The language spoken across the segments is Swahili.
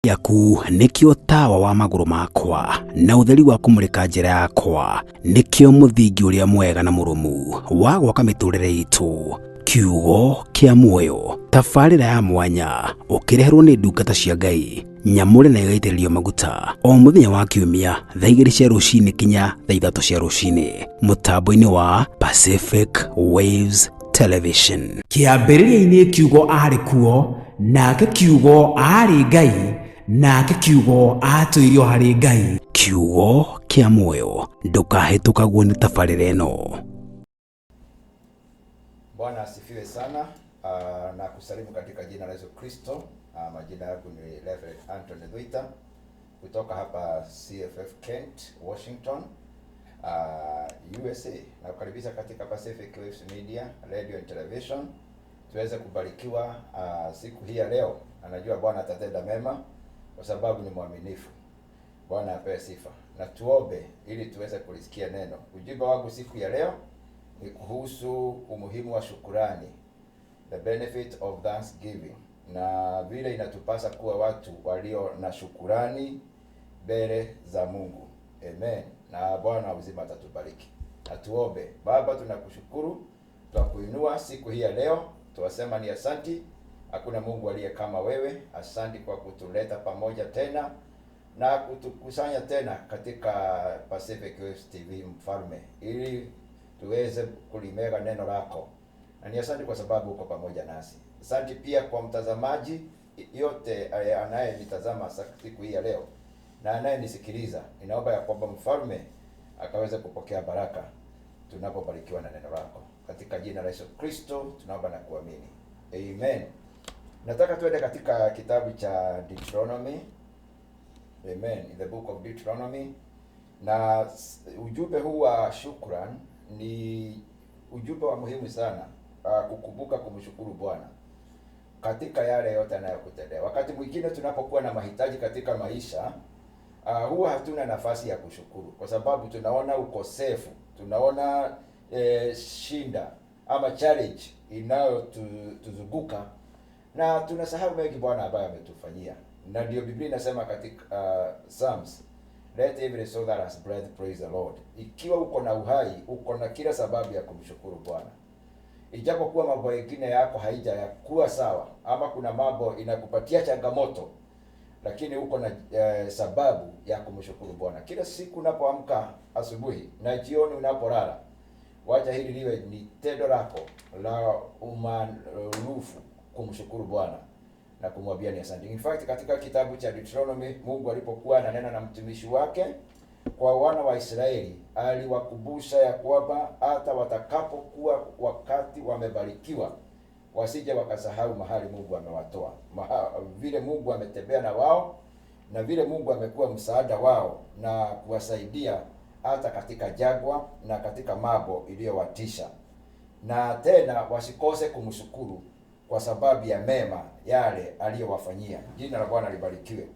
Gĩaku nĩkĩo tawa wa magũrũ makwa na ũtheri wa kũmũrĩka njĩra yakwa, nĩkĩo mũthingi ũrĩa mwega na mũrũmu wa gwaka mĩtũrĩre itũ. Kiugo kĩa muoyo, tabarĩra ya mwanya ũkĩreherwo nĩ ndungata cia Ngai nyamũre na ĩgaitĩrĩrio maguta o mũthenya wa kiumia thaa 2 cia rũcinĩ kinya thaa 3 cia rũcinĩ mũtambo-inĩ wa Pacific Waves Television. Kĩambĩrĩria-inĩ kiugo aarĩ kuo, nake kiugo aarĩ Ngai, nake kiugo aatũirio harĩ Ngai. Kiugo kĩa muoyo, ndũkahĩtũkagwo nĩ tabarĩra ĩno. Bwana asifiwe sana. Na kusalimu katika jina la Yesu Kristo. Majina yangu ni Reverend Anthony Thuita kutoka hapa CFF Kent, Washington, USA. Nakukaribisha katika Pacific Waves Media, Radio and Television tuweze kubarikiwa siku hii ya leo. Anajua Bwana atatenda mema kwa sababu ni mwaminifu. Bwana apewe sifa. Na tuombe ili tuweze kulisikia neno. Ujumbe wangu siku ya leo ni kuhusu umuhimu wa shukurani, the benefit of thanksgiving, na vile inatupasa kuwa watu walio na shukurani mbele za Mungu. Amen. Na Bwana wa uzima atatubariki. Na tuombe. Baba, tunakushukuru, twakuinua siku hii ya leo, tuwasema ni asanti. Hakuna Mungu aliye kama wewe. Asanti kwa kutuleta pamoja tena na kutukusanya tena katika Pacific Waves TV, Mfalme, ili tuweze kulimega neno lako. Na ni asante kwa sababu uko pamoja nasi. Asante pia kwa mtazamaji yote anayenitazama siku hii ya leo na anayenisikiliza. Ninaomba ya kwamba Mfalme akaweze kupokea baraka tunapobarikiwa na neno lako. Katika jina la Yesu Kristo tunaomba na kuamini. Amen. Nataka tuende katika kitabu cha Deuteronomy. Amen. In the book of Deuteronomy. Na ujumbe huu wa shukran ni ujumbe wa muhimu sana, kukumbuka kumshukuru Bwana katika yale yote anayokutendea. Wakati mwingine tunapokuwa na mahitaji katika maisha, huwa hatuna nafasi ya kushukuru kwa sababu tunaona ukosefu, tunaona shinda ama challenge inayotuzunguka na tunasahau mengi Bwana ambaye ametufanyia. Na ndio Biblia inasema katika Psalms, "Let every soul that has breath praise the Lord." Ikiwa uko na uhai, uko na kila sababu ya kumshukuru Bwana. Ijapokuwa mambo mengine yako haijakuwa sawa ama kuna mambo inakupatia changamoto, lakini uko na sababu ya kumshukuru Bwana. Kila siku unapoamka asubuhi na jioni unapolala, wacha hili liwe ni tendo lako la umaarufu kumshukuru Bwana na kumwambia ni asante. In fact, katika kitabu cha Deuteronomy, Mungu alipokuwa ananena na mtumishi wake kwa wana wa Israeli, aliwakumbusha ya kwamba hata watakapokuwa wakati wamebarikiwa, wasije wakasahau mahali Mungu amewatoa, vile Mungu ametembea na wao na vile Mungu amekuwa msaada wao na kuwasaidia hata katika jangwa na katika mambo iliyowatisha, na tena wasikose kumshukuru kwa sababu ya mema yale aliyowafanyia. Jina la Bwana libarikiwe.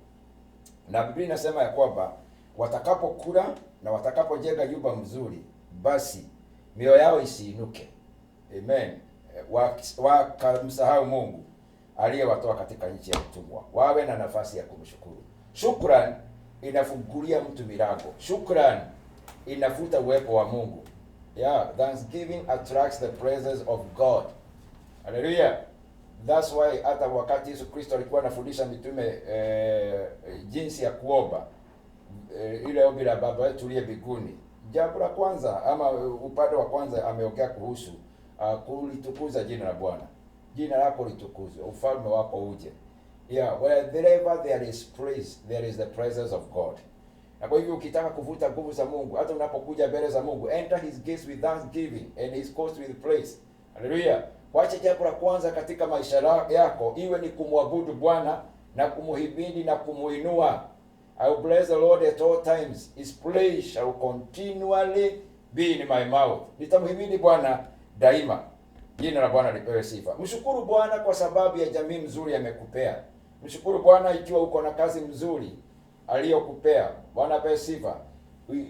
Na Biblia inasema ya kwamba watakapokula na watakapojenga nyumba mzuri, basi mioyo yao isiinuke. Amen. Wakamsahau Mungu aliyewatoa katika nchi ya utumwa. Wawe na nafasi ya kumshukuru. Shukran inafungulia mtu milango. Shukran inafuta uwepo wa Mungu. Yeah, thanksgiving attracts the presence of God. Hallelujah. That's why hata wakati Yesu Kristo alikuwa anafundisha mitume jinsi ya kuomba, ile ombi la Baba yetu uliye mbinguni, jambo la kwanza ama upande wa kwanza ameongea kuhusu kulitukuza jina la Bwana. Jina lako litukuzwe, ufalme wako uje. Yeah, wherever there is praise, there is the presence of God. Na kwa hivyo ukitaka kuvuta nguvu za Mungu, hata unapokuja mbele za Mungu, enter his gates with thanksgiving and his courts with praise. Hallelujah. Wacha jambo la kwanza katika maisha yako iwe ni kumwabudu Bwana na kumuhimidi na kumuinua. I will bless the Lord at all times. His praise shall continually be in my mouth. Nitamhimidi Bwana daima. Jina la Bwana lipewe sifa. Mshukuru Bwana kwa sababu ya jamii mzuri amekupea. Mshukuru Bwana ikiwa uko na kazi mzuri aliyokupea. Bwana apewe sifa.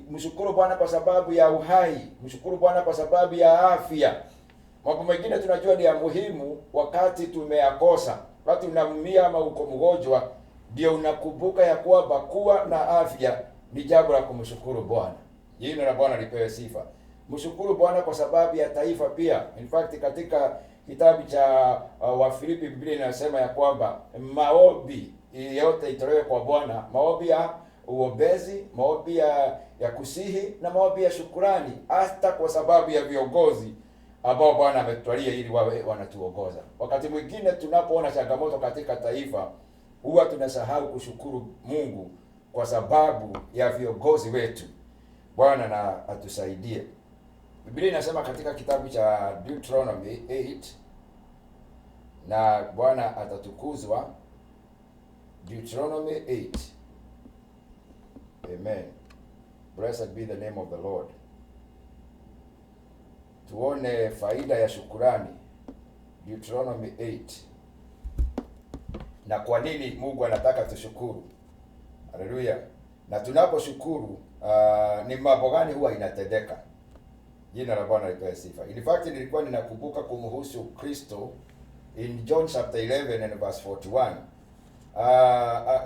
Mshukuru Bwana kwa sababu ya uhai. Mshukuru Bwana kwa sababu ya afya. Mambo mengine tunajua ni ya muhimu wakati tumeyakosa, wakati unaumia ama uko mgonjwa, ndio unakumbuka ya kwamba kuwa na afya ni jambo la kumshukuru Bwana. Jina la Bwana lipewe sifa. Mshukuru Bwana kwa sababu ya taifa pia. In fact, katika kitabu cha Wafilipi, Biblia inasema ya kwamba maombi yote itolewe kwa Bwana, maombi ya uombezi, maombi ya kusihi na maombi ya shukurani, hata kwa sababu ya viongozi ambao Bwana ametutwalia ili wawe wanatuongoza. Wakati mwingine tunapoona changamoto katika taifa, huwa tunasahau kushukuru Mungu kwa sababu ya viongozi wetu. Bwana na atusaidie. Biblia inasema katika kitabu cha Deuteronomy 8, na Bwana atatukuzwa. Deuteronomy 8. Amen. Blessed be the name of the Lord. Tuone faida ya shukurani. Deuteronomy 8. Na kwa nini Mungu anataka tushukuru? Haleluya. Na tunaposhukuru, ni mambo gani huwa inatendeka? Jina la Bwana lipewe sifa. In fact, nilikuwa ninakumbuka kumhusu Kristo in John chapter 11 and verse 41.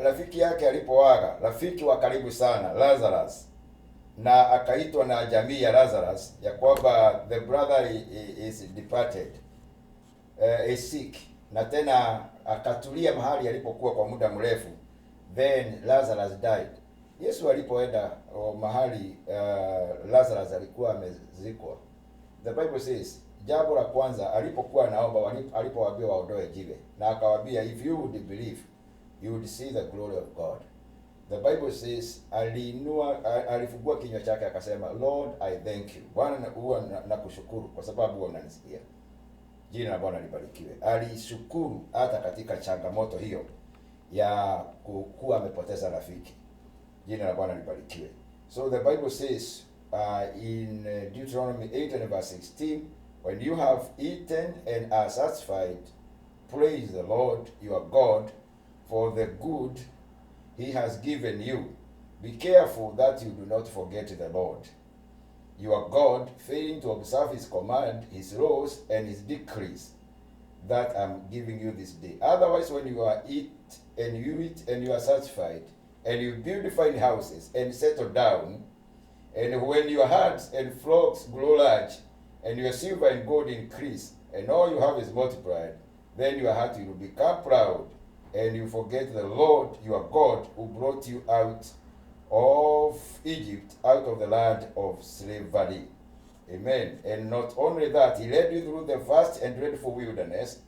Rafiki yake alipoaga, rafiki wa karibu sana Lazarus, na akaitwa na jamii ya Lazarus ya kwamba the brother is departed, is sick, na tena akatulia mahali alipokuwa kwa muda mrefu, then Lazarus died. Yesu alipoenda mahali Lazarus alikuwa amezikwa, the Bible says jambo la kwanza alipokuwa anaomba, alipowaambia waondoe jiwe, na akawaambia, "If you would believe, you would see the glory of God." The Bible says aliinua, alifungua kinywa chake akasema, "Lord, I thank you." Bwana, huwa nakushukuru kwa sababu huwa unanisikia. Jina la Bwana libarikiwe. Alishukuru hata katika changamoto hiyo ya kuwa amepoteza rafiki. Jina la Bwana libarikiwe. So the Bible says in Deuteronomy 8 and verse 16, "When you have eaten and are satisfied, praise the Lord your God for the good he has given you. Be careful that you do not forget the Lord your God, failing to observe his command, his laws, and his decrees that I'm giving you this day. Otherwise, when you are eat and you eat and you are satisfied, and you build fine houses and settle down, and when your herds and flocks grow large, and your silver and gold increase, and all you have is multiplied, then your heart will become proud, and you forget the Lord your God who brought you out of Egypt, out of the land of slavery." Amen. "And not only that, he led you through the vast and dreadful wilderness,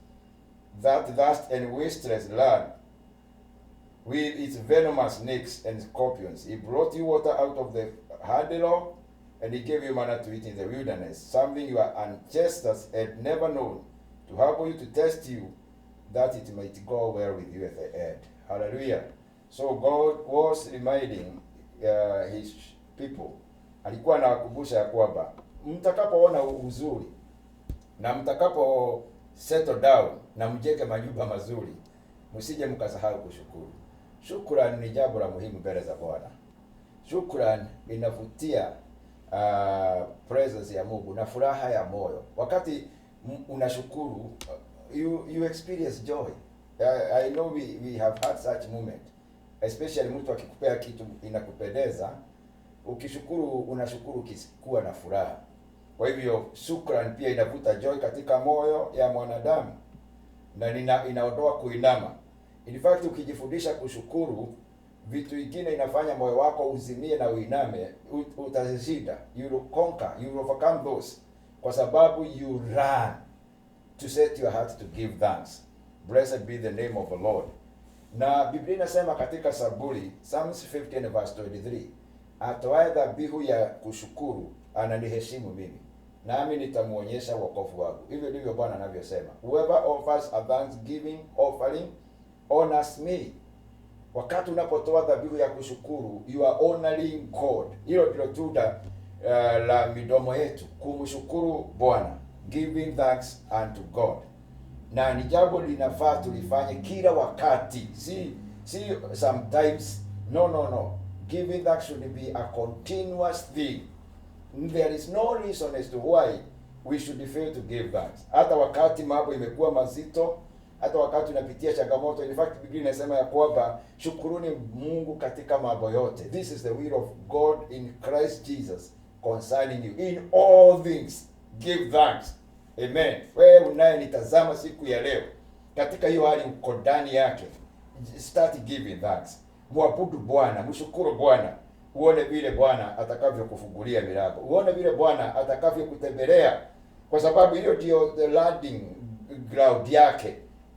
that vast and wasteless land, with its venomous snakes and scorpions. He brought you water out of the hard rock, and he gave you manna to eat in the wilderness, something your ancestors had never known, to humble you, to test you, that it might go well with you at the end." Hallelujah. So God was reminding his people, alikuwa anawakumbusha ya kwamba mtakapoona uzuri na mtakapo settle down na mjenge majumba mazuri, msije mkasahau kushukuru. Shukrani ni jambo la muhimu mbele za Bwana. Shukrani inavutia presence ya Mungu na furaha ya moyo. Wakati unashukuru, you experience joy. I know we have had such moment, especially mtu akikupea kitu inakupendeza, ukishukuru, unashukuru kuwa na furaha. Kwa hivyo shukrani pia inavuta joy katika moyo ya mwanadamu na inaondoa kuinama. In fact, ukijifundisha kushukuru, vitu vingine inafanya moyo wako uzimie na uiname, utazishinda. You will conquer, you will overcome those, kwa sababu you run to set your heart to give thanks. Blessed be the name of the Lord. Na Biblia inasema katika Zaburi, Psalms 15 verse 23, "Atoae dhabihu ya kushukuru ananiheshimu mimi, nami nitamuonyesha wokovu wangu." Hivyo ndivyo Bwana anavyosema. "Whoever offers a thanksgiving offering honors me." Wakati unapotoa dhabihu ya kushukuru, you are honoring God. Hilo ndilo tunda la midomo yetu, kumshukuru Bwana, giving thanks unto God. Na ni jambo linafaa tulifanye kila wakati, si sometimes. No, no, no. Giving thanks should be a continuous thing. There is no reason as to why we should fail to give thanks. Hata wakati mambo imekuwa mazito, Hata wakati unapitia changamoto, in fact Biblia inasema ya kwamba shukuruni Mungu katika mambo yote. This is the will of God in Christ Jesus concerning you. In all things give thanks. Amen. Wewe unayenitazama siku ya leo, katika hiyo hali uko ndani yake, start giving thanks. Mwabudu Bwana, mshukuru Bwana, uone vile Bwana atakavyokufungulia milango, uone vile Bwana atakavyokutembelea, kwa sababu hiyo ndio the landing ground yake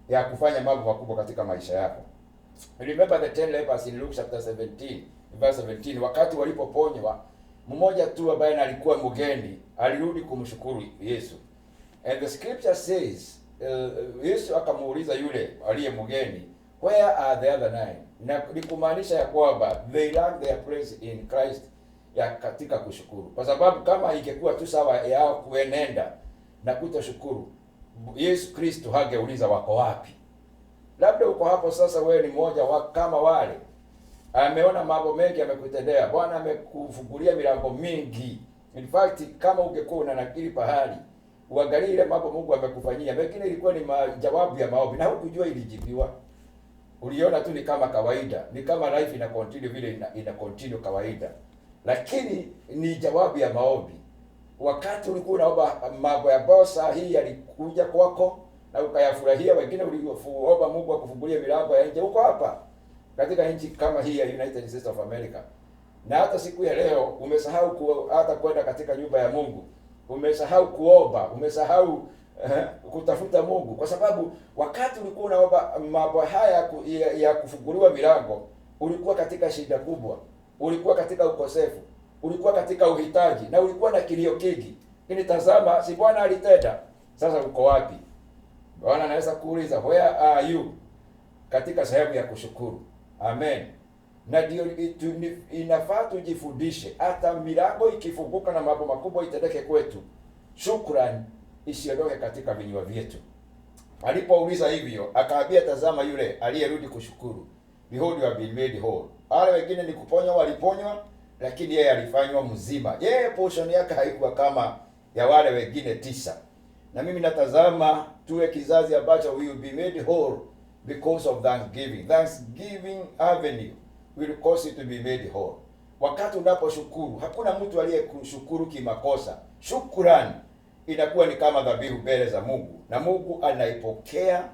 ya kufanya mambo makubwa katika maisha yako. Remember the 10 lepers in Luke chapter 17 verse 17, wakati walipoponywa, mmoja tu ambaye alikuwa mgeni alirudi kumshukuru Yesu. And the scripture says, Yesu akamuuliza yule aliye mgeni, where are the other nine? Na ni kumaanisha ya kwamba they lack their place in Christ ya katika kushukuru, kwa sababu kama ingekuwa tu sawa yao kuenenda na kutoshukuru, Yesu Kristo hangeuliza wako wapi. Labda uko hapo sasa, wewe ni mmoja wa kama wale, ameona mambo mengi amekutendea Bwana, amekufungulia milango mingi. In fact, kama ungekuwa unanakili pahali uangalie ile mambo Mungu amekufanyia, mengine ilikuwa ni majawabu ya maombi na hukujua ilijibiwa, uliona tu ni kama kawaida, ni kama life ina continue vile ina continue kawaida, lakini ni jawabu ya maombi. Wakati ulikuwa unaomba mambo ambayo saa hii yalikuja kwako na ukayafurahia, wengine uliomba Mungu akufungulie milango ya nje, uko hapa katika nchi kama hii ya United States of America, na hata siku ya leo umesahau hata kwenda katika nyumba ya Mungu, umesahau kuomba, umesahau kutafuta Mungu, kwa sababu wakati ulikuwa unaomba mambo haya ya kufunguliwa milango, ulikuwa katika shida kubwa, ulikuwa katika ukosefu, ulikuwa katika uhitaji na ulikuwa na kilio kingi. Lakini tazama, si Bwana alitenda? Sasa uko wapi? Bwana anaweza kuuliza where are you, katika sehemu ya kushukuru. Amen. Na ndio inafaa tujifundishe, hata milango ikifunguka na mambo makubwa itendeke kwetu, shukrani isiondoke katika vinywa vyetu. Alipouliza hivyo, akaambia, tazama yule aliyerudi kushukuru, behold you have been made whole. Wale wengine ni kuponywa, waliponywa, lakini yeye alifanywa mzima. Yeye portion yake haikuwa kama ya wale wengine 9. Na mimi natazama tuwe kizazi ambacho we will be made whole because of thanksgiving. Thanksgiving avenue will cause you to be made whole. Wakati unaposhukuru, hakuna mtu aliyekushukuru kimakosa. Shukrani inakuwa ni kama dhabihu mbele za Mungu, na Mungu anaipokea,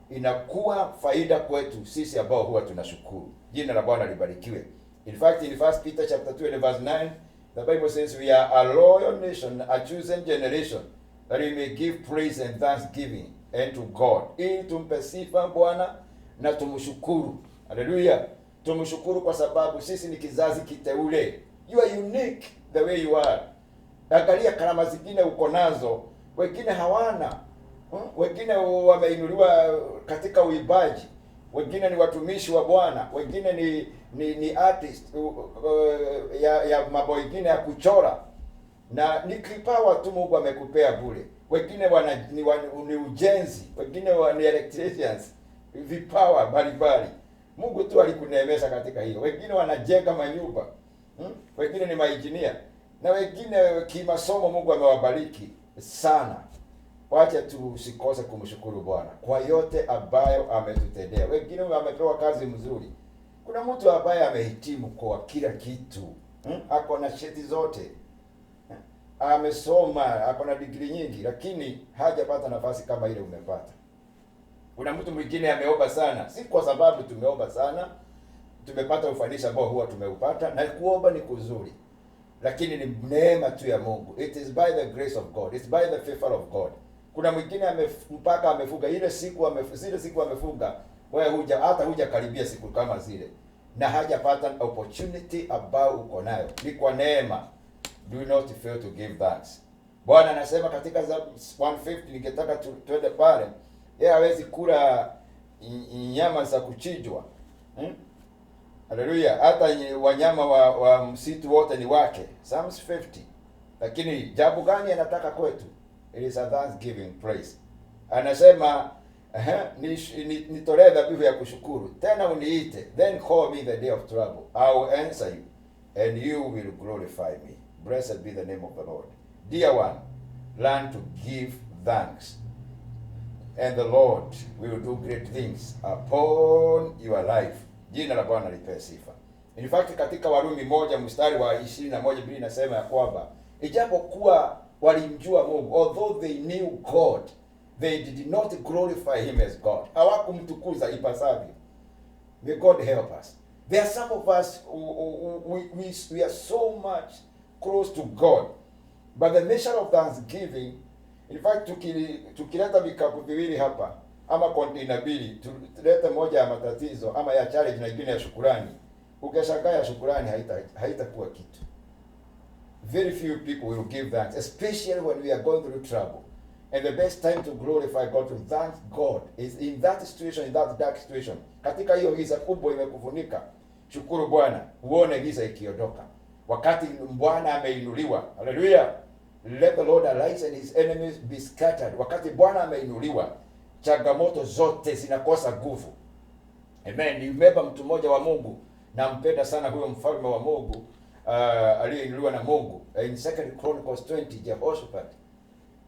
inakuwa faida kwetu sisi ambao huwa tunashukuru. Jina la Bwana libarikiwe. In fact, in 1 Peter chapter 2 and verse 9, the Bible says we are a royal nation, a chosen generation, that we may give praise and thanksgiving unto God. Ili tumpe sifa Bwana na tumshukuru. Haleluya. Tumshukuru kwa sababu sisi ni kizazi kiteule. You are unique the way you are. Angalia karama zingine uko nazo, wengine hawana. Wengine wameinuliwa katika uimbaji, wengine ni watumishi wa Bwana, wengine ni artist ya mambo mengine ya kuchora, na ni kipawa tu Mungu amekupea bure. Wengine ni ujenzi, wengine ni electricians, vipawa mbalimbali. Mungu tu alikuneemesha katika hiyo. Wengine wanajenga manyumba, wengine ni mainjinia, na wengine kimasomo Mungu amewabariki sana. Wacha tusikose kumshukuru Bwana kwa yote ambayo ametutendea. Wengine wamepewa kazi mzuri. Kuna mtu ambaye amehitimu kwa kila kitu, Ako na cheti zote, amesoma, ako na degree nyingi, lakini hajapata nafasi kama ile umepata. Kuna mtu mwingine ameomba sana, si kwa sababu tumeomba sana tumepata ufanisi ambao huwa tumeupata, na kuomba ni kuzuri, lakini ni neema tu ya Mungu. It is by the grace of God, it's by the favor of God. Kuna mwingine mpaka amefunga ile siku zile siku amefunga, wewe huja hata hujakaribia siku kama zile, na hajapata opportunity ambayo uko nayo. Ni kwa neema. Do not fail to give thanks. Bwana anasema katika Zaburi 150, ningetaka tuende pale. Yeye hawezi kula nyama za kuchinjwa. Haleluya. Hata wanyama wa msitu wote ni wake. Psalms 50. Lakini jambo gani anataka kwetu? It is a thanksgiving praise. Anasema, nitolee dhabihu ya kushukuru, tena uniite, then call me the day of trouble, I will answer you and you will glorify me. Blessed be the name of the Lord. Dear one, learn to give thanks. And the Lord will do great things upon your life. Jina la Bwana lipewe sifa. In fact, katika Warumi 1 mstari wa 21 Biblia inasema ya kwamba ijapokuwa walimjua Mungu, although they knew God, they did not glorify him as God. Hawakumtukuza ipasavyo. May God help us. There are some of us who we are so much close to God, but the measure of thanksgiving, in fact, tukileta vikapu viwili hapa ama container mbili, tulete moja ya matatizo ama ya challenge na ingine ya shukurani, ukishangaa ya shukurani haitakuwa kitu. Very few people will give thanks, especially when we are going through trouble. And the best time to glorify God, to thank God, is in that situation, in that dark situation. Katika hiyo giza kubwa imekufunika, shukuru Bwana, uone giza ikiondoka. Wakati Bwana ameinuliwa, haleluya, let the Lord arise and his enemies be scattered. Wakati Bwana ameinuliwa, changamoto zote zinakosa nguvu. Amen. Nimebeba mtu mmoja wa Mungu, nampenda sana huyo mfalme wa Mungu aliyeinuliwa na Mungu. In Second Chronicles 20, Jehoshaphat.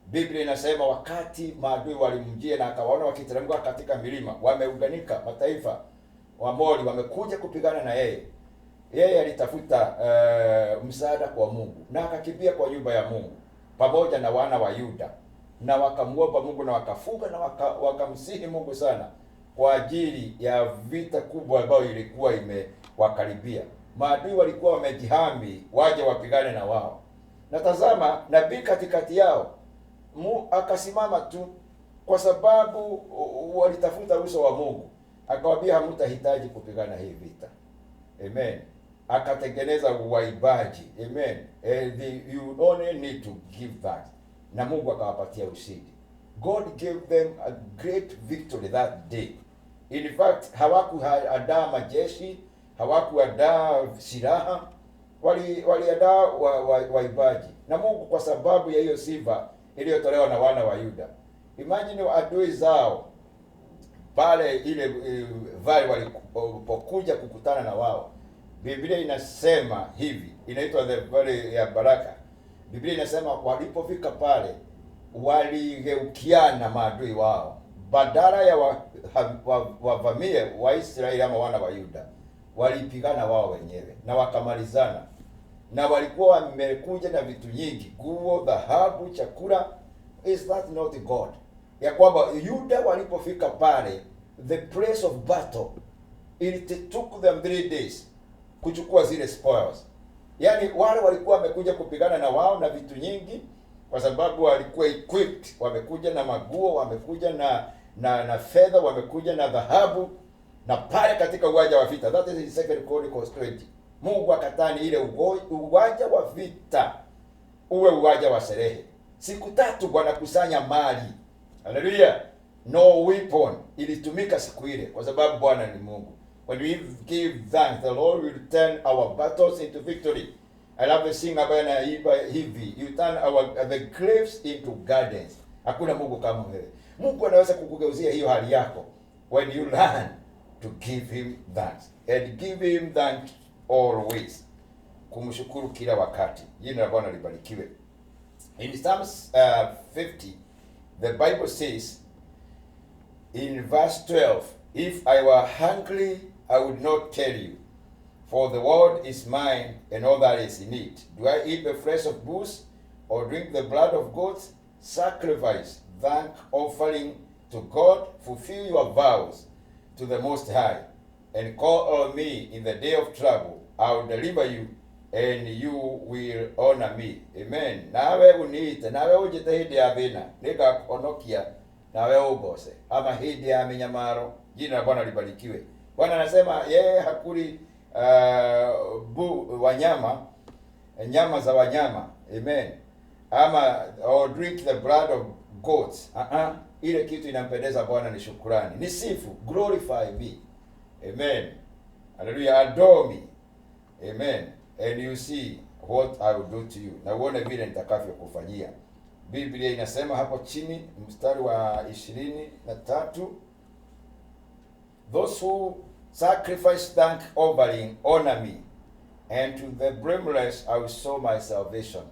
Biblia inasema wakati maadui walimjia na akawaona wakiteremka katika milima, wameunganika mataifa Waamori wamekuja kupigana na yeye. Yeye alitafuta msaada kwa Mungu na akakimbia kwa nyumba ya Mungu pamoja na wana wa Yuda, na wakamwomba Mungu na wakafunga na wakamsihi Mungu sana kwa ajili ya vita kubwa ambayo ilikuwa imewakaribia. Maadui walikuwa wamejihami waje wapigane na wao, na tazama, nabii katikati yao akasimama tu, kwa sababu walitafuta uso wa Mungu, akawaambia hamtahitaji kupigana hii vita. Amen. Akatengeneza uwaibaji. Amen. You only need to give thanks. Na Mungu akawapatia ushindi. God gave them a great victory that day. In fact, hawakuandaa majeshi, hawakuandaa silaha, waliandaa waibaji. Na Mungu kwa sababu ya hiyo sifa iliyotolewa na wana wa Yuda. Imagine adui zao pale ile valley walipokuja kukutana na wao. Biblia inasema hivi, inaitwa the valley ya Baraka. Biblia inasema walipofika pale waligeukiana maadui wao, badala ya wavamie Waisraeli ama wana wa Yuda, walipigana wao wenyewe na wakamalizana, na walikuwa wamekuja na vitu nyingi, nguo, dhahabu, chakula. Is that not God? Ya kwamba Yuda walipofika pale the place of battle, it took them 3 days kuchukua zile spoils. Yaani wale walikuwa wamekuja kupigana na wao na vitu nyingi, kwa sababu walikuwa equipped, wamekuja na maguo, wamekuja na fedha, wamekuja na dhahabu, na pale katika uwanja wa vita, that is in Second Chronicles 20, Mungu akaturn ile uwanja wa vita uwe uwanja wa sherehe. Siku 3 wanakusanya mali. Haleluya! No weapon ilitumika siku ile, kwa sababu Bwana ni Mungu. When we give thanks, the Lord will turn our battles into victory. I love the sing ambayo naimba hivi, you turn our the graves into gardens. Hakuna Mungu kama wewe. Mungu anaweza kukugeuzia hiyo hali yako when you learn to give him thanks and give him thanks always, kumshukuru kila wakati. Jina la Bwana libarikiwe. In Psalms 50, the Bible says in verse 12, "If I were hungry, I would not tell you, for the world is mine and all that is in it. Do I eat the flesh of bulls or drink the blood of goats? Sacrifice thank offering to God, fulfill your vows to the Most High, and call on me in the day of trouble. I will deliver you and you will honor me." Amen. Nawe uniite, nawe unjite hĩndĩ ya thĩna, nĩngakũhonokia nawe ũngoce, ama hĩndĩ ya mĩnyamaro. Jina la Bwana libarikiwe. Bwana anasema yeye hakuli wanyama, nyama za wanyama. Amen. Ama or drink the blood of goats. Uh-uh. Ile kitu inampendeza Bwana ni shukurani, ni sifu. Glorify me. Amen. Hallelujah. Adore me. Amen. And you see what I will do to you. Na uone vile nitakavyokufanyia. Biblia inasema hapo chini mstari wa 23, "Those who sacrifice thank offering honor me, and to the blameless I will show my salvation."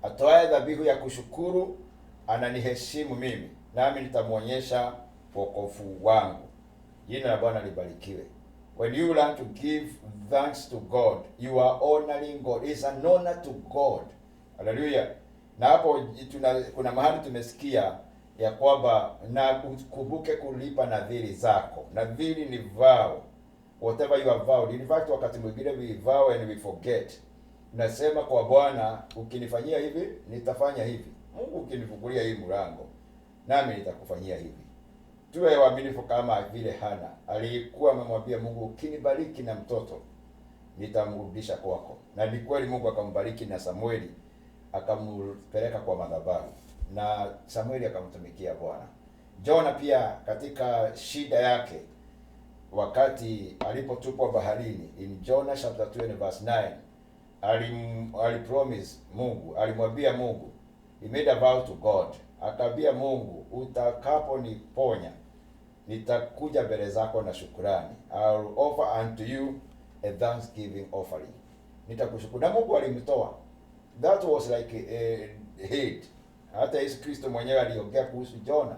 Atoaye dhabihu ya kushukuru ananiheshimu mimi. nami nitamwonyesha wokovu wangu. Jina la Bwana libarikiwe. When you learn to give thanks to God, you are honoring God. It's an honor to God. Haleluya. Na hapo kuna mahali tumesikia ya kwamba na ukumbuke kulipa nadhiri zako. Nadhiri ni vow. Whatever you have vowed. In fact, wakati mwingine we vow and we forget. Nasema kwa Bwana, ukinifanyia hivi, nitafanya hivi. Mungu ukinifungulia hii mlango, nami nitakufanyia hivi. Tuwe waaminifu kama vile Hana alikuwa amemwambia Mungu, ukinibariki na mtoto nitamrudisha kwako. Na ni kweli Mungu akambariki na Samueli akampeleka kwa madhabahu na Samueli akamtumikia Bwana. Jona pia katika shida yake wakati alipotupwa baharini, in Jonah chapter 2 and verse 9, alipromise Mungu, alimwambia Mungu, he made a vow to God, akaambia Mungu, utakaponiponya nitakuja mbele zako na shukurani, I will offer unto you a thanksgiving offering, nitakushukuru. Na Mungu alimtoa. That was like a hate. Hata Yesu Kristo mwenyewe aliongea kuhusu Jona,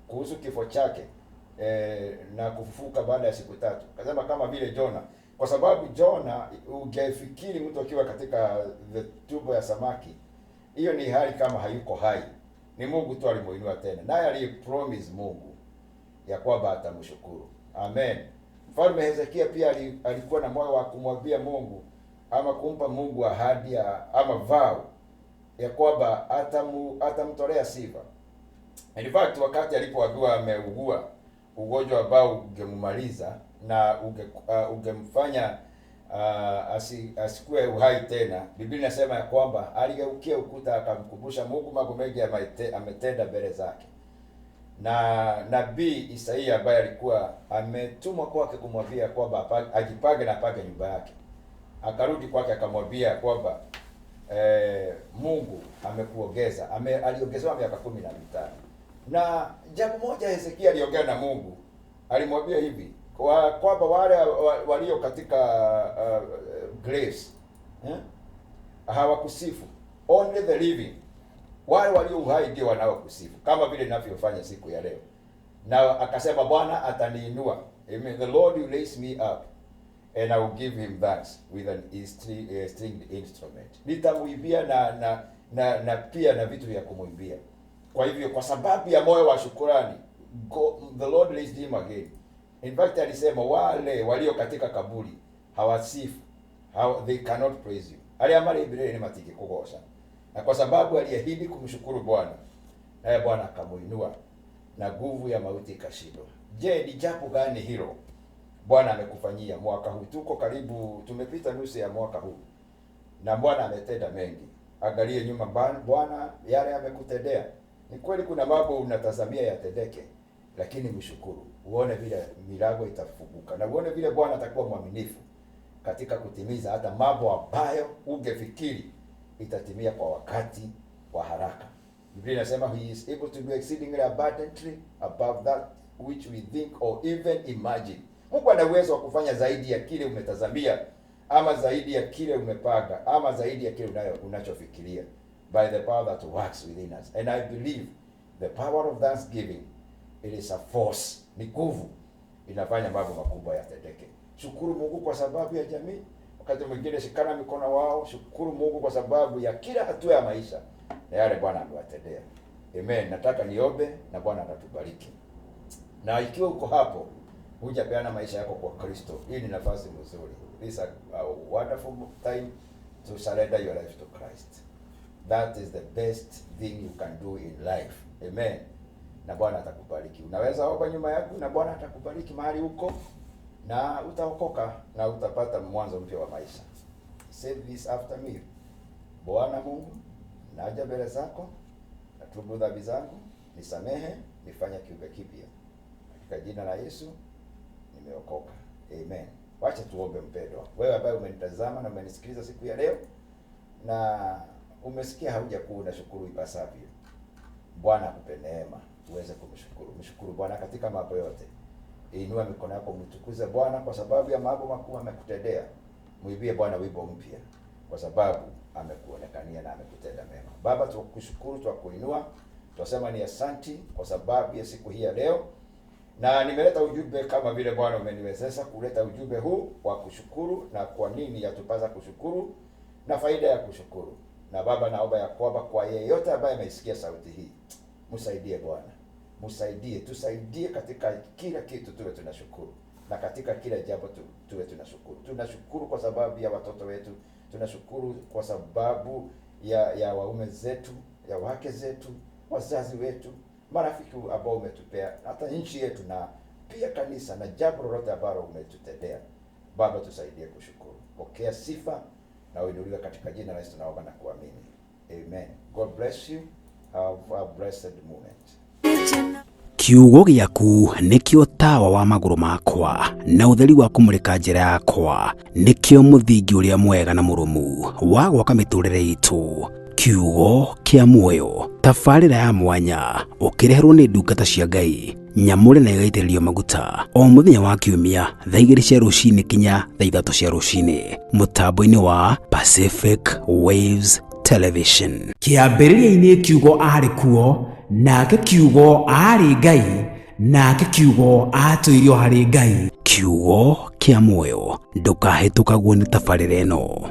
kuhusu kifo chake na kufufuka baada ya siku 3. Akasema kama vile Jona, kwa sababu Jona, ungefikiri mtu akiwa katika the tumbo ya samaki, hiyo ni hali kama hayuko hai. Ni Mungu tu alimuinua tena, naye alipromise Mungu ya kwamba atamshukuru. Amen. Mfalme Hezekia pia alikuwa na moyo wa kumwambia Mungu ama kumpa Mungu ahadi ama vow ya kwamba atamtolea sifa. In fact, wakati alipoambiwa ameugua ugonjwa ambao ungemaliza na ungemfanya asikue uhai tena, Biblia inasema ya kwamba aligeukia ukuta akamkumbusha Mungu mambo mengi ametenda mbele zake. Na nabii Isaia ambaye alikuwa ametumwa kwake kumwambia kwamba ajipange na apange nyumba yake, akarudi kwake akamwambia kwamba Mungu amekuongeza, aliongezewa miaka 15. Na jambo moja Hezekia aliongea na Mungu, alimwambia hivi kwamba wale walio katika graves hawakusifu, only the living, wale walio uhai ndio wanaokusifu, kama vile ninavyofanya siku ya leo. Na akasema Bwana ataniinua, amen, the Lord will raise me up and I will give him thanks with an stringed instrument. Nitamuimbia na pia na vitu vya kumuimbia. Kwa hivyo kwa sababu ya moyo wa shukrani, the Lord raised him again. In fact alisema wale walio katika kaburi hawasifu, they cannot praise you. Aliamari Biblia ni matiki kugosha. Na kwa sababu aliahidi kumshukuru Bwana, naye Bwana akamuinua na nguvu ya mauti ikashindwa. Je, ni jambo gani hilo Bwana amekufanyia mwaka huu? Tuko karibu, tumepita nusu ya mwaka huu na Bwana ametenda mengi. Angalie nyuma, Bwana yale amekutendea. Ni kweli kuna mambo unatazamia yatendeke, lakini mshukuru, uone vile milango itafunguka na uone vile Bwana atakuwa mwaminifu katika kutimiza hata mambo ambayo ungefikiri itatimia kwa wakati wa haraka. Biblia inasema he is able to do exceedingly abundantly above that which we think or even imagine. Mungu ana uwezo wa kufanya zaidi ya kile umetazamia, ama zaidi ya kile umepanga, ama zaidi ya kile unachofikiria, by the power that works within us. And I believe the power of thanksgiving, it is a force, ni nguvu inafanya mambo makubwa yatendeke. Shukuru Mungu kwa sababu ya jamii. Wakati mwingine shikana mikono wao, shukuru Mungu kwa sababu ya kila hatua ya maisha na yale Bwana amewatendea. Amen. Nataka niombe na Bwana atatubariki. Na ikiwa uko hapo hujapeana maisha yako kwa Kristo, hii ni nafasi nzuri. This is a wonderful time to surrender your life to Christ. That is the best thing you can do in life. Amen. Na Bwana atakubariki. Unaweza omba nyuma yangu na Bwana atakubariki mahali uko, na utaokoka na utapata mwanzo mpya wa maisha. Say this after me. Bwana Mungu, naja mbele zako, natubu dhambi zangu, nisamehe, nifanye kiumbe kipya. Katika jina la Yesu nimeokoka. Amen. Wacha tuombe mpendwa. Wewe ambaye umenitazama na umenisikiliza siku ya leo na umesikia haujakuwa unashukuru ipasavyo, Bwana akupe neema uweze kumshukuru. Mshukuru Bwana katika mambo yote. Inua mikono yako mtukuze Bwana kwa sababu ya mambo makuu amekutendea. Muimbie Bwana wimbo mpya kwa sababu amekuonekania na amekutenda mema. Baba, tunakushukuru, tunakuinua, Tunasema ni asanti kwa sababu ya siku hii ya leo, na nimeleta ujumbe kama vile Bwana umeniwezesha kuleta ujumbe huu wa kushukuru na kwa nini yatupasa kushukuru na faida ya kushukuru. Na Baba, naomba ya kwamba kwa yeyote ambaye ameisikia sauti hii, msaidie Bwana, msaidie, tusaidie katika kila kitu tuwe tunashukuru, na katika kila jambo tuwe tunashukuru. Tunashukuru kwa sababu ya watoto wetu, tunashukuru kwa sababu ya waume zetu, ya wake zetu, wazazi wetu, marafiki ambao umetupea, hata nchi yetu na pia kanisa na jambo lolote ambalo umetutendea. Baba, tusaidie kushukuru. Pokea sifa na uinuliwe katika jina la Yesu tunaomba na kuamini. Amen. God bless you. Have a blessed moment. Kiugo gĩaku nĩkĩo tawa wa magũrũ makwa na ũtheri wa kũmũrĩka njĩra yakwa, nĩkĩo mũthingi ũrĩa mwega na mũrũmu wa gwaka mĩtũrĩre itũ. Kiugo kĩa muoyo, tabarĩra ya mwanya ũkĩreherwo nĩ ndungata cia Ngai nyamũre na ĩgaitĩrĩrio maguta o mũthenya wa kiumia thaa 2 cia rũcinĩ kinya thaa 3 cia rũcinĩ mũtambo-inĩ wa Pacific Waves Television. Kĩambĩrĩria-inĩ kiugo aarĩ kuo, nake kiugo aarĩ Ngai, nake kiugo aatũirio harĩ Ngai. Kiugo kĩa muoyo, ndũkahĩtũkagwo nĩ tabarĩra ĩno.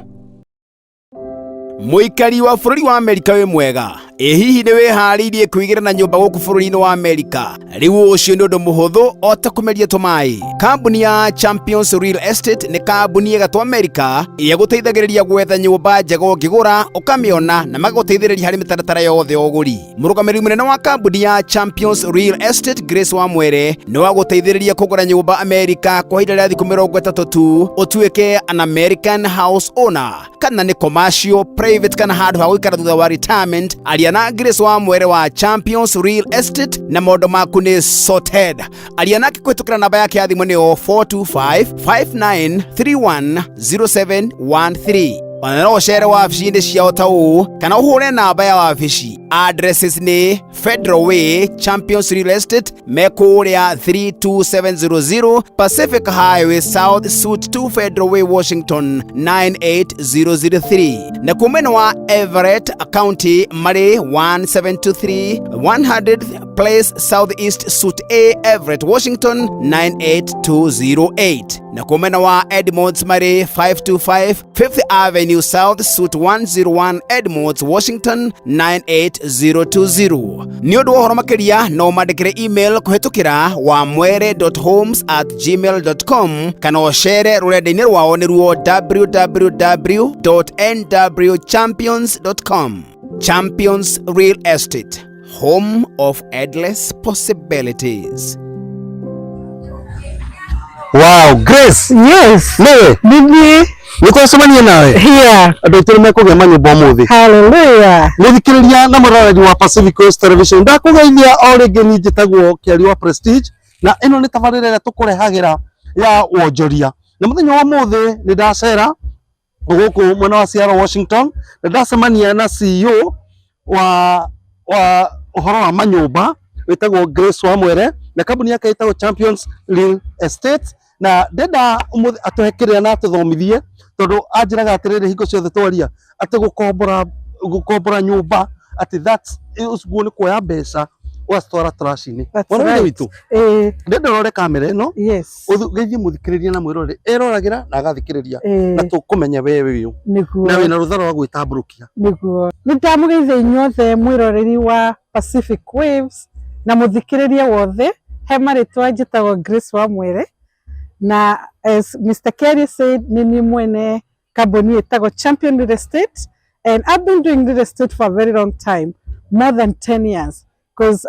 Mũikari wa bũrũri wa Amerika wĩ mwega, ĩ hihi nĩ wĩharĩirie kwĩgĩra na nyũmba gũkũ bũrũri-inĩ wa Amerika? Rĩu ũcio nĩ ũndũ mũhũthũ o ta kũmeria tũmaĩ. Kambuni ya Champions Real Estate nĩ kambuni ĩgatwo Amerika ĩrĩa gũteithagĩrĩria gwetha nyũmba njega ũngĩgũra ũkamĩona na magagũteithĩrĩria harĩ mĩtaratara yothe ya ũgũri. Mũrũgamĩrĩri mũnene wa kambuni ya Champions Real Estate Grace Wamwere nĩ wa gũteithĩrĩria kũgũra nyũmba Amerika kwa ihinda rĩa thikũ 30 tu, ũtuĩke an American house owner, kana nĩ commercial, private kana handũ ha gũikara thutha wa retirement. Aria na Grace Wamwere wa Champions Real Estate na maũndũ maku nĩ sorted. Aria nake kũhĩtũkĩra namba yake ya thimũ nĩyo 425-5931-0713. Ona no ũcere wabici-inĩ ciao ta ũũ kana ũhũre namba ya wabici. Addresses nĩ Federal Way, Champions Real Estate, mekũrĩa 32700 Pacific Highway South Suite 2 Federal Way, Washington 98003. Na kumena wa Everett County marĩ 1723 100th Place Southeast Suite A, Everett, Washington 98208. Na kumena wa Edmonds marĩ 525 5th Avenue South Suite 101 Edmonds, Washington 98020. Nĩ ũndũ wa ũhoro makĩria no mandĩkĩre email kũhĩtũkĩra wamwere.homes@gmail.com kana ũcere rũrenda-inĩ rwao nĩruo www.nwchampions.com. Champions Real Estate, home of endless possibilities. Wow, Grace. Yes. Niwe. Nini? Nĩtwacemania nawe. Here. Andũ aitũ nĩmekũgĩa manyũmba ũmũthĩ. Hallelujah. Mũthikĩrĩria na mũroreri wa Pacific Coast Television, ndakũgeithia o rĩngĩ, niĩ njĩtagwo Kĩari wa Prestige, na ĩno nĩ tabarĩra ĩrĩa tũkũrehagĩra ya wonjoria. Na mũthenya wa ũmũthĩ nĩ ndacera gũkũ mwena wa Seattle, Washington, na ndacemania na CEO wa ũhoro wa manyũmba wĩtagwo Grace Wamwere, na kambuni yake ĩtagwo Champions Real Estate, na ndenda ũmũthĩ atũhe kĩrĩa na atũthomithie, tondũ anjĩraga atĩrĩrĩ hingo ciothe twaria atĩ gũkombora nyũmba atĩ that's ũguo nĩ kuoya mbeca ũgacitwara trash-inĩ. That's Mwana right. witũ, ndenda ũrore kamera ĩno, ũgeithie mũthikĩrĩria na mwĩroreri eroragĩra na agathikĩrĩria, na tũkũmenya we wĩ ũ Nĩguo. na wĩna rũtha rwa gwĩtambũrũkia. Nĩguo. Nĩ ndamũgeithia inyuothe mwĩroreri wa Pacific Waves na mũthikĩrĩria wothe. He marĩtwa njĩtagwo Grace Wamwere, na as Mr. Kerry said, nĩ niĩ mwene kambuni ĩtagwo Champion Real Estate, and I've been doing real estate for a very long time, more than 10 years, because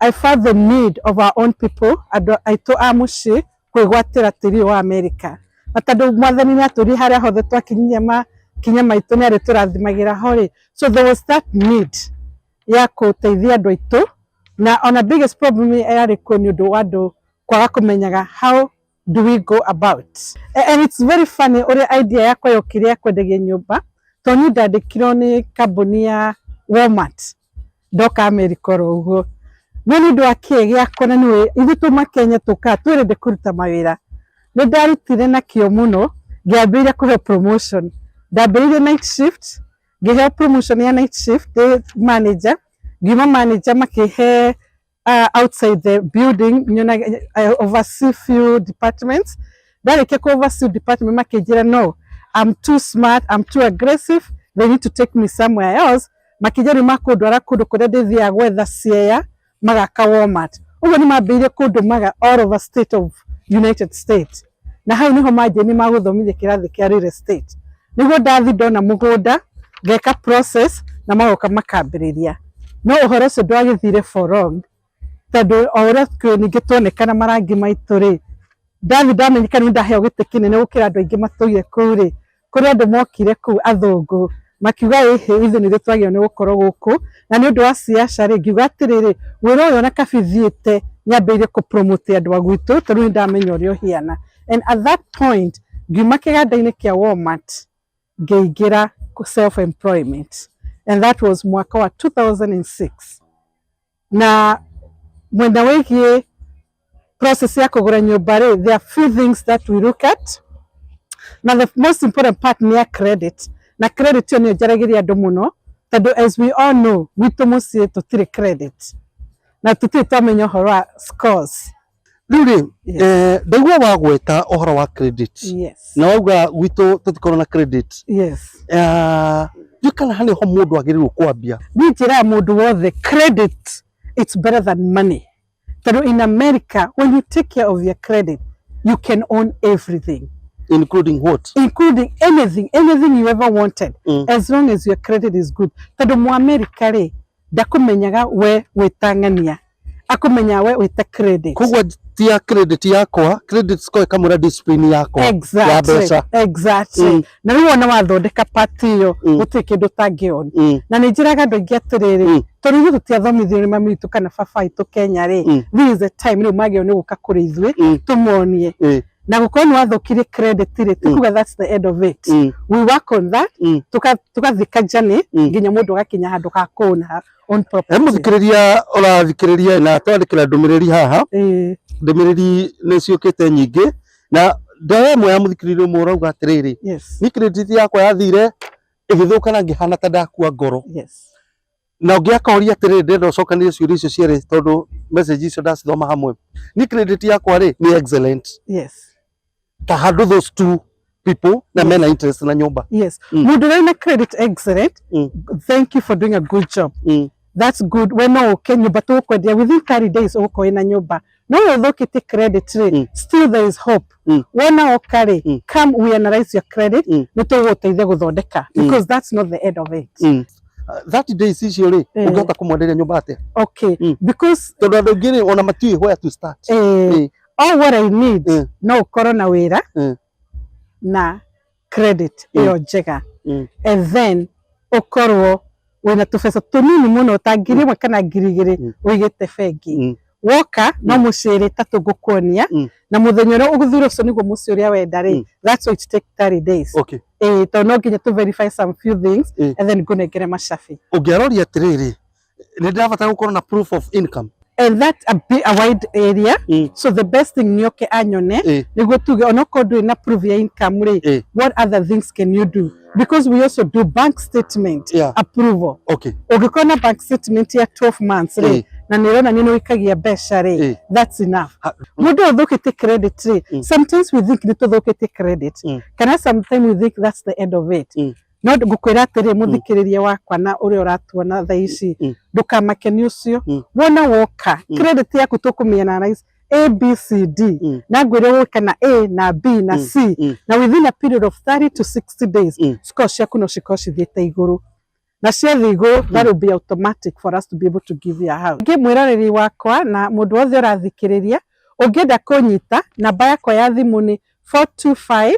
I felt the need of our own people, andũ aitũ a mũciĩ, kwĩgwatĩra tĩri wa America. Na tondũ mwathani nĩ atũrie harĩa hothe twakinyia makinya maitũ nĩ arĩtũrathimagĩra ho rĩ, so there was that need ya gũteithia andũ aitũ. Na ona biggest problem yarĩ kuo nĩ ũndũ wa andũ kwaga kũmenyaga how do we go about. And it's very funny ũrĩa idea yakwa yokire ya kwendagia nyũmba, tondũ niĩ ndandĩkirwo nĩ kambuni ya Walmart ndoka Amerika oro ũguo. No nĩ ũndũ wa kĩĩ gĩakwa, na nĩwe ithuĩ tuma Kenya tũkaga twĩrende kũruta mawĩra, nĩ ndarutire na kĩo mũno, ngĩambĩrĩria kũheo promotion. Ndambĩrĩirie night shift, ngĩheo promotion ya night shift ndĩ manager, Ngiuma manager makĩhe outside the building nyona I oversee few departments. Ndarĩkia ku oversee department makĩnjĩra no, I'm too smart, I'm too aggressive, they need to take me somewhere else. Makĩnjĩra rĩu makũndwara kũndũ kũrĩa ndĩthiaga gwetha ciea magaka Walmart. Ũguo nĩ mambĩrĩirie kũndũmaga all over state of United States. Na hau niho manjĩrire nĩ magũthomithia kĩrathi kĩa real estate. Nĩguo ndathi ndona mũgũnda ngeka process na magoka makambĩrĩria. No ũhoro ũcio ndwagĩthire for long tondũ o ũrĩa kwĩ ningĩ tuonekana marangi maitũ rĩ, ndathi ndamenyekana nĩ ndaheo gĩtĩ kĩnene gũkĩra andũ aingĩ matũire kũu rĩ, kũrĩ andũ mokire kũu athũngũ makiuga ĩhĩ ithuĩ nĩthuĩ twagĩrĩirwo nĩ gũkorwo gũkũ, na nĩ ũndũ wa ciaca rĩ, ngiuga atĩrĩrĩ, wĩra ũyũ ona kabi thiĩte nyambĩrĩrie kũ promote andũ a gwitũ tondũ nĩ ndamenya ũrĩa ũhiana. And at that point ngiuma kĩganda-inĩ kĩa Walmart ngĩingĩra self employment, and that was mwaka wa 2006. Na mwena wĩgiĩ process ya kũgũra nyũmba rĩ, there are few things that we look at, na the most important part nĩ ya credit. Na credit ĩyo nĩyo njaragĩria andũ mũno tondũ as we all know gwitũ mũciĩ tũtirĩ credit na tũtirĩ twamenya ũhoro wa scores. Rĩu rĩ, ndaigua wagweta ũhoro wa credit. Na wauga gwitũ tũtikorwo na credit. Ndiũĩ kana harĩ ho mũndũ agĩrĩirwo kwambia. Niĩ njĩraga mũndũ wothe credit it's better than money. Tondũ in America when you take care of your credit you can own everything. Including what? Including anything, anything you ever wanted. As long as your credit is good. Tondũ mu America rĩ, ndakũmenyaga we wĩtang'ania, akũmenyaga we wĩta credit. Koguo tia credit yakwa, credit score ĩkamwĩra discipline yakwa ya mbeca. Exactly. Na rĩu wona wathondeka part ĩyo, gũtirĩ kĩndũ ũtangĩona. Na nĩ njĩraga andũ aingĩ atĩrĩrĩ, tondũ ithuĩ tũtiathomithio nĩ mami witũ kana baba witũ Kenya rĩ, this is the time rĩu magĩrĩirwo nĩ gũka kũrĩ ithuĩ tũmonie. Na gũkorwo nĩ wathũkirie credit rĩ, ti kuga that's the end of it. We work on that, tũgathika journey nginya mũndũ agakinya handũ ha kũona own property. Mũthikĩrĩria ũrathikĩrĩria na twandĩkĩra ndũmĩrĩri haha, ndũmĩrĩri nĩ ciũkĩte nyingĩ, na ndaya ĩmwe ya mũthikĩrĩria ũmwe ũrauga atĩrĩrĩ, ni credit yakwa yathire ĩgĩthũka na ngĩhana ta ndakua ngoro. Na ũngĩ akoria atĩrĩrĩ, ndĩrenda ũcokanĩrie ciũria icio cierĩ tondũ message icio ndacithoma hamwe. Ni credit yakwa rĩ nĩ excellent. Ta handũ those two people na mena interest na nyũmba. Mũndũ ũrĩa wĩna credit excellent, thank you for doing a good job. That's good. We no ũke nyũmba tũgũkwendia within 30 days ũgũkorwo wĩna nyũmba. No ũyũ ũthũkĩtie credit rĩ, still there is hope. Wona oka rĩ, come we analyze your credit, nĩ tũgũgũteithia gũthondeka because that's not the end of it. 30 days icio rĩ, ũngĩhota kũmwenderia nyũmba atĩa? Okay. Because tondũ andũ aingĩ rĩ ona matiũĩ where to start. All what I need no ũkorwo na wĩra na credit ĩyo njega, and then ũkorwo wĩna tũbeca tũnini mũno ta 1,000 kana 2,000 ũigĩte bengi. Woka no mũciĩ ĩrĩ ĩtatũ ngũkuonia, na mũthenya ũrĩa ũgũthura ũcio nĩguo mũciĩ ũrĩa wenda rĩ, that's why it take 30 days. Tondũ no nginya tũ verify some few things and then ngũnengere macabi. Ũngĩaroria atĩrĩrĩ, nĩ ndĩrabatara gũkorwo na proof of income. And that's a bit a wide area. So the best thing nĩ oke anyone nĩguo tuge onokorwo ndũrĩ na proof ya income rĩ, what other things can you do? Because we also do bank statement approval. Ũngĩkorwo na bank statement ya 12 months rĩ, na nĩ ĩronania nĩ ũikagia mbeca rĩ, that's enough. Mũndũ ũthũkĩtie credit rĩ, sometimes we think nĩ tũthũkĩtie credit, kana sometimes we think that's the end of it. No ngũkwĩra atĩrĩ mũthikĩrĩria wakwa na ũrĩa ũratuona thaa ici, ndũkamake nĩ ũcio. Wona woka credit yaku tũkũmĩ-analyze A, B, C, D, na ngwĩre ũgwĩka na A na B na C, na within a period of 30 to 60 days score ciaku no cikorwo cithiĩte igũrũ, na ciathiĩ igũrũ that will be automatic for us to be able to give you a house. Ngĩ mwĩroreri wakwa na mũndũ wothe ũrathikĩrĩria, ũngĩenda kũnyita namba yakwa ya thimũ nĩ 425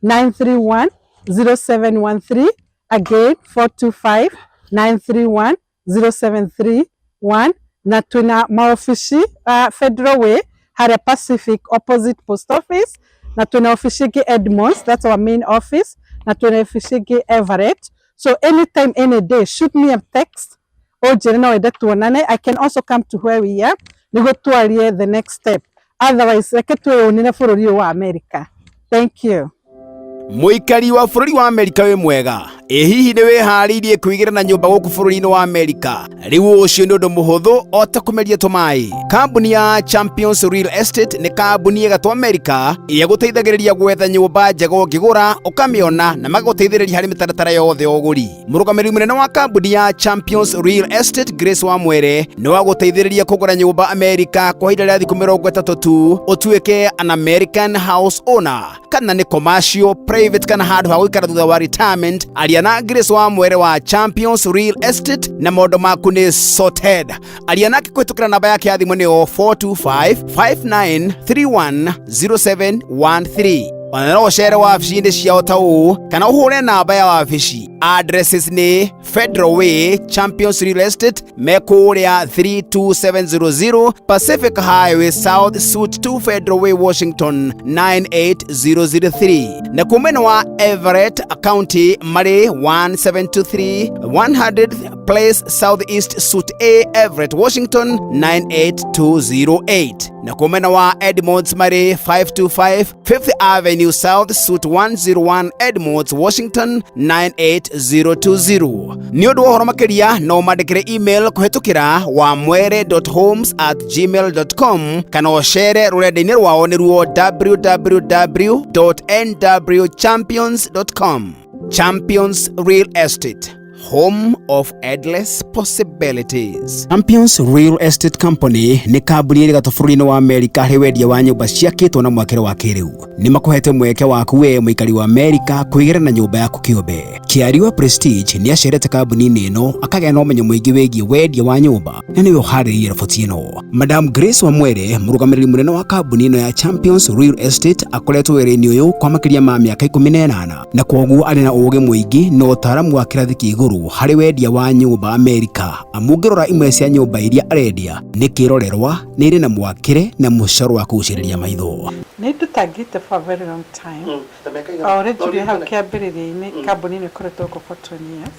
931 0713, again 425 931 0731, na twina maofici Federal Way harĩa Pacific opposite post office, na twina ofici ĩngĩ Edmonds, that's our main office, na twina ofici ĩngĩ Everett. So anytime, any day, shoot me a text ũnjĩre no wende tuonane. I can also come to where we are nĩguo twarie the next step. Otherwise reke twĩyũnĩre bũrũri ũyũ wa America. Thank you. Mũikari wa bũrũri wa Amerika wĩ mwega. Ĩ hihi nĩ wĩharĩirie kwĩgĩra na nyũmba gũkũ bũrũri-inĩ wa Amerika? Rĩu ũcio nĩ ũndũ mũhũthũ o ta kũmeria tũmaĩ. Kambuni ya Champions Real Estate nĩ kambuni ĩgatwo Amerika ĩrĩa gũteithagĩrĩria gwetha nyũmba njega ũngĩgũra ũkamĩona na magagũteithĩrĩria harĩ mĩtaratara yothe ya ũgũri. Mũrũgamĩrĩri mũnene wa kambuni ya Champions Real Estate Grace Wamwere nĩ wa gũteithĩrĩria kũgũra nyũmba Amerika kwa ihinda rĩa thikũ 30 tu ũtuĩke an American house owner kana nĩ commercial, private kana handũ ha gũikara thutha wa retirement. Aria na Grace Wamwere wa Champions Real Estate na maũndũ maku nĩ sorted. Aria nake kũhĩtũkĩra namba yake ya thimũ nĩyo 425 5931 0713. Ona no ũcere wabici-inĩ ciao ta ũũ kana ũhũre namba ya wabici. Addresses nĩ Federal Way, Champions Real Estate me kũrĩa 32700 Pacific Highway South Suite 2 Federal Way, Washington 98003. Na kumena wa Everett County marĩ 1723 100th Place Southeast Suite A, Everett, Washington 98208. Na kumena wa Edmonds marĩ 525 5th Avenue South Suite 101 Edmonds, Washington 98020. Nĩ ũndũ wa ũhoro makĩria no mandĩkĩre email kũhĩtũkĩra wamwere.homes@gmail.com kana ũcere rũrenda-inĩ rwao nĩruo www.nwchampions.com. Champions Real Estate, home of endless possibilities. Champions Real Estate Company nĩ kambuni ĩrĩ gatũ bũrũri-inĩ wa Amerika harĩ wendia wa nyũmba ciakĩtwo na mwakĩre wa kĩrĩu. Nĩ makũhete mweke waku we mũikari wa Amerika kwĩgĩra na nyũmba yaku kĩũmbe. Kĩariwa Prestige nĩ acerete kambuni-inĩ ĩno akagĩa na ũmenyo mũingĩ wĩgiĩ wendia wa nyũmba na nĩwe ũharĩrĩirie riboti ĩno. Madam Grace Wamwere, mũrũgamĩrĩri mũnene wa kambuni ĩno ya Champions Real Estate, akoretwo wĩra-inĩ ũyũ kwa makĩria ma mĩaka 18 na kwoguo arĩ na ũũgĩ mũingĩ na ũtaaramu wa kĩrathi kĩa igũrũ harĩ wendia wa nyũmba Amerika. Amu ũngĩrora imwe cia nyũmba iria arendia nĩ kĩrorerwa, nĩ irĩ na mwakĩre na mũcoro wa kũgucĩrĩria maitho. Nĩ ndutangĩte for a very long time. O ũrĩa njugire hau kĩambĩrĩria-inĩ, kambuni ĩno ĩkoretwo gũkũ for 20 years.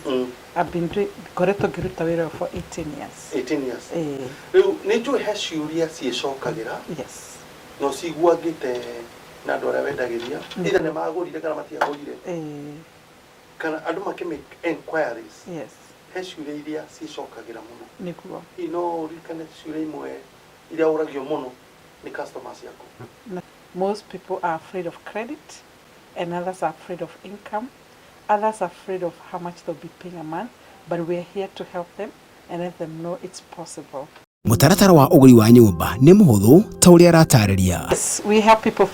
I've been doing, ngoretwo ngĩruta wĩra ũyũ for 18 years. 18 years. Ĩĩ. Rĩu nĩ njũĩ he ciũria ciĩcokagĩra. Yes. Na ũciguangĩte na andũ arĩa wendagĩria, either nĩ magũrire kana matiagũrire. Ĩĩ. Kana andũ makĩ make enquiries. Yes. He ciũria iria ciĩcokagĩra mũno. Nĩguo. Hihi no ũririkane ciũria imwe iria ũragio mũno nĩ customers ciaku? Most people are afraid of credit and others are afraid of income. Others are afraid of how much they'll be paying a month, but we're here to help them and let them know it's possible. Mũtaratara wa ũgũri wa nyũmba nĩ mũhũthũ ta ũrĩa aratarĩria. Yes, we help people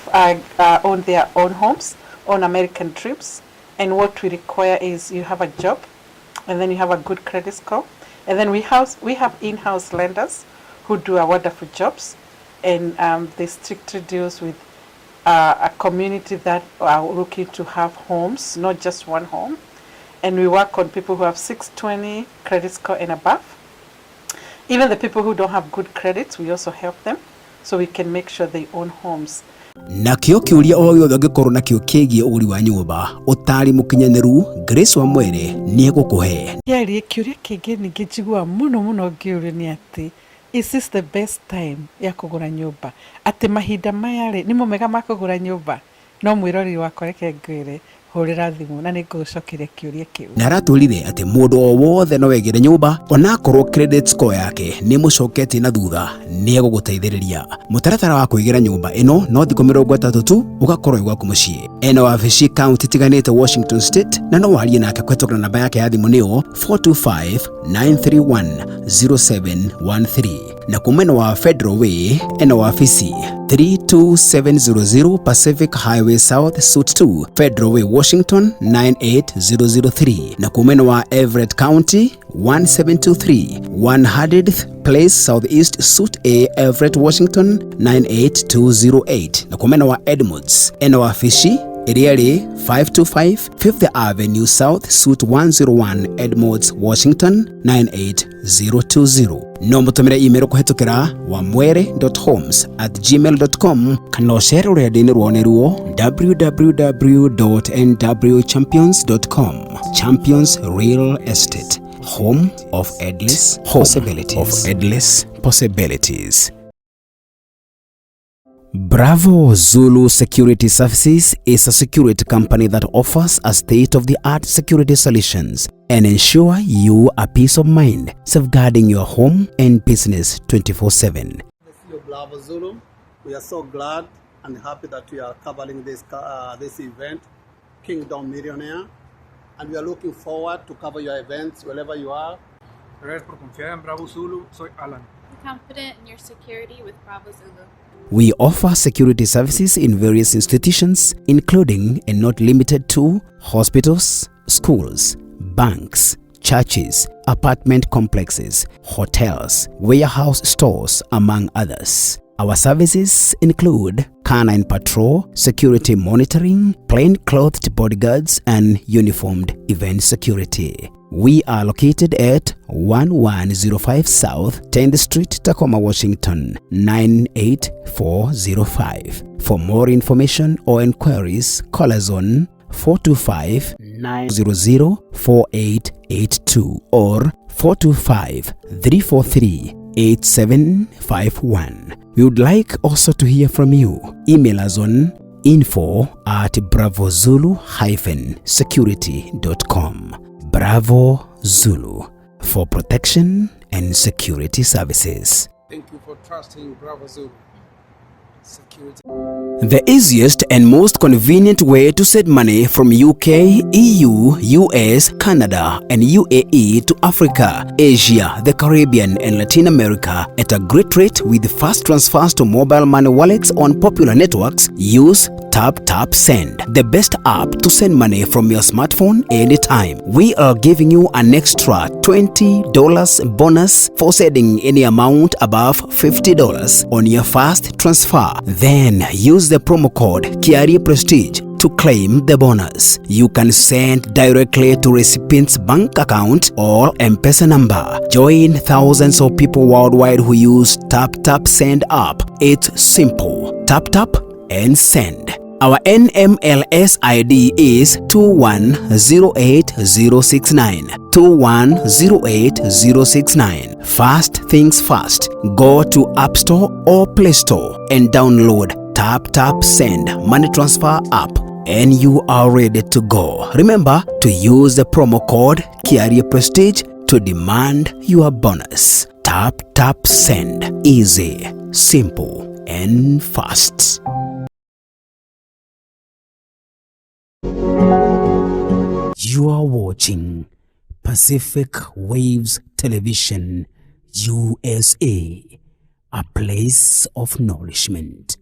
own their own homes, own American dreams, and what we require is you have a job, and then you have a good credit score, and then we have in-house lenders who do a wonderful jobs, and they strictly deals with a community that are looking to have homes, not just one home. And we work on people who have 620 credit score and above. Even the people who don't have good credits, we also help them so we can make sure they own homes. Nakĩo kĩũria o gĩothe ũngĩkorwo nakĩo kĩgiĩ ũgũri wa nyũmba, ũtaari mũkinyanĩru Grace Wamwere nĩegũkũhe. Kĩarie kĩũria kĩngĩ ningĩ njiguaga mũno mũno ngĩũrio nĩ atĩ is this the best time ya kũgũra nyũmba? Atĩ mahinda maya rĩ nĩmo mega ma kũgũra nyũmba? No mwĩroreri wakwa reke ngwĩre hũrĩra thimũ na nĩngũgũcokeria kĩũria kĩu. Na aratwĩrire atĩ mũndũ o wothe no egĩre nyũmba onakorwo credit score yake nĩ mũcoketie na thutha nĩegũgũteithĩrĩria. Mũtaratara wa kwĩgĩra nyũmba ĩno no thikũ 30 tu ũgakorwo wĩ gwaku mũciĩ. Ena wabici kaunti itiganĩte Washington State na no warie nake kũhĩtũkĩra namba yake ya thimũ nĩyo 425 931 0713. Na kwa mwena wa Federal Way ena wabici 32700 Pacific Highway South Suite 2 Federal Way, Washington 98003. Na kwa mwena wa Everett County 1723 100th Place Southeast Suite A Everett, Washington 98208. Na kwa mwena wa Edmonds ena wabici ĩrĩa ĩrĩ 525 5th Avenue South Suite 101 Edmonds, Washington 98020. No mũtũmĩre email kũhĩtũkĩra wamwere.homes@gmail.com kana ũcere rũrenda-inĩ rwao nĩruo www.nwchampions.com. Champions Real Estate, home of endless possibilities. Of endless possibilities. Bravo Zulu Security Services is a security company that offers a state-of-the-art security solutions and ensure you a peace of mind, safeguarding your home and business 24/7. The CEO Bravo Zulu. We are so glad and happy that we are covering this event, Kingdom Millionaire, and we are looking forward to cover your events wherever you are. Gracias por confiar en Bravo Zulu. Soy Alan. Be confident in your security with Bravo Zulu. We offer security services in various institutions, including and not limited to hospitals, schools, banks, churches, apartment complexes, hotels, warehouse stores, among others. Our services include canine patrol, security monitoring, plain-clothed bodyguards, and uniformed event security. We are located at 1105 South 10th Street, Tacoma, Washington, 98405. For more information or inquiries, call us on 425-900-4882 or 425-343-8751. We would like also to hear from you. Email us on info@bravozulu-security.com. Bravo Zulu, for protection and security services. Thank you for trusting Bravo Zulu Security. The easiest and most convenient way to send money from UK, EU, US, Canada, and UAE to Africa, Asia, the Caribbean, and Latin America at a great rate with fast transfers to mobile money wallets on popular networks, use Tap Tap Send, the best app to send money from your smartphone anytime. We are giving you an extra $20 bonus for sending any amount above $50 on your first transfer. Then use the promo code Kiarie Prestige to claim the bonus. You can send directly to recipient's bank account or M-Pesa number. Join thousands of people worldwide who use Tap Tap Send app. It's simple. Tap tap and send. Our NMLS ID is 2108069. 2108069. First things first, go to App Store or Play Store and download Tap Tap Send Money Transfer app, and you are ready to go. Remember to use the promo code Kiarie Prestige to demand your bonus. Tap Tap Send. Easy, simple, and fast. You are watching Pacific Waves Television, USA, a place of nourishment.